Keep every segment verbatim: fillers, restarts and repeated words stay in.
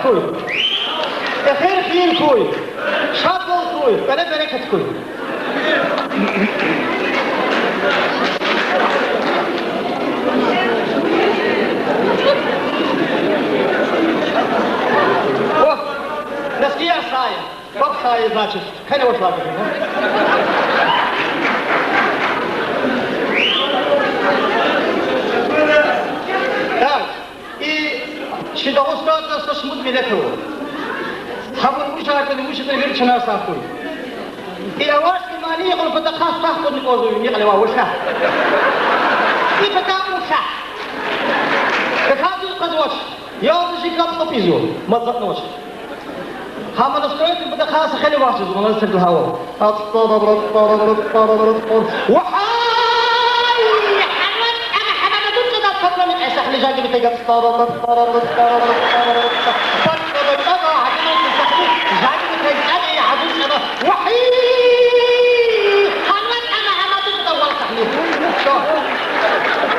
Эхир хийир хьуй, шадвал хьуй, кӀвале берекат хьуй. О, лезгияр саи, паб саи, значит, хъел авач лагьана. Так. И чи Дагъустанда са шумуд миллет ава. Гьабур вуж ятӀани, вуж ятӀани вири чна сагъ хьуй. И авайди мани гъун патахъай сагъ хьуй, ни кӀанзава, ни кьиле авай вуша. И пата вуша. Кахьадиз къвезвач. Ялди жи кап кьапӀизва, мад затӀнавач. Гьа монастырдин патахъай са хейлин вахт жезва, монастырдал гьава. Вахай! Гьамад, ама гьамад, адуцӀада патани кьесахли жаги битега. Патани кьада, гьадина кьесахли жаги битега, адуцӀада. Вахай! Гьамад, ама гьамад, адуцӀада валсахли. Шо.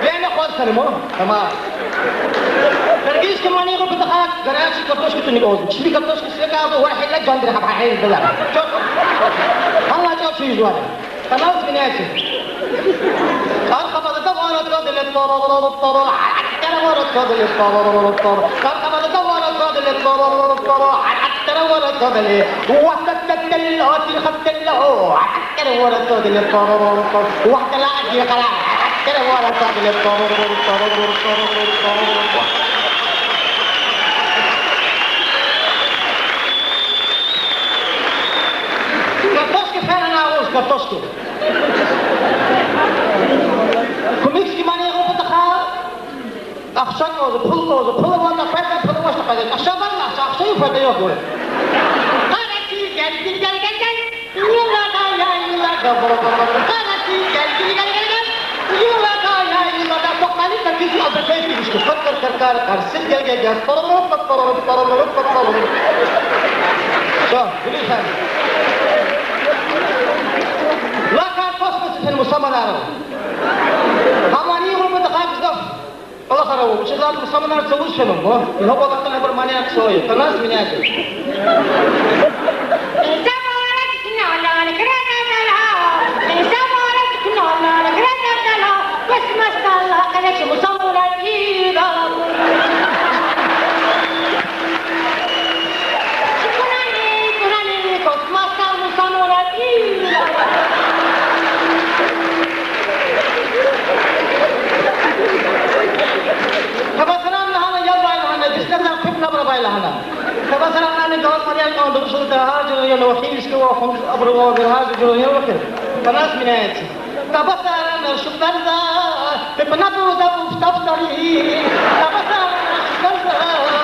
Время хватит, ма? Тамам. Киргизский мани гъун патахъай горячий картошка тунни кӀанзава. Чими картошка свекалда вархӀила жандир гьаб гьа гьелдала. Чот. Аллагь чот чуйзва. Канал сменяйте. Къаркъабада вара кадиле, тара, тара, тара, тара, вара кадиле, тара, тара, тара. Къаркъабада вара кадиле, тара, тара, тара, вара кадиле. Ва та та та ла, ти ха та ла, о. Картошка хьана на вуз, картошка. Кумыкский мани гъун патахъай. Ахча кӀанзава, пул кӀанзава, пул аватӀа, къведа, пул авачтӀа къведа. Ахча авани, ахча, ахча я, къведа, югъ гур. Къарачи, гел, гел, гел, гел, гел. Юлада, я, юлада, бара, бара, бара. Къарачи, гел, гел, гел, гел, гел. Юлада, я, юлада, бахали, как если обращаюсь к нему. Кар, кар, кар, кар, кар, сил, гел, гел, гел. Паралал, паралал, паралал, паралал. Всё, вилихан. Ла кар космос, сен мусаманар. Гьамани гъун патахъай гзаф кӀвалахар ава, вучиз лагьайтӀа мусаманар цавуз фена, ва гьабур атана абур манияр хъсан я. Канал сменяйте. Табасаран лагьана, я вай лагьана, дишегьлидал кьуьд наб авай лагьана. Табасаран лагьана, галаз марян кьван дурушда, гьар жуьре район ава, Хивский ава, Хунт, абуру ава, гьар жуьре район ава хьи. Канал сменяйте. Табасаран шукарда, пепна бурда уфтафтари. Табасаран шукарда.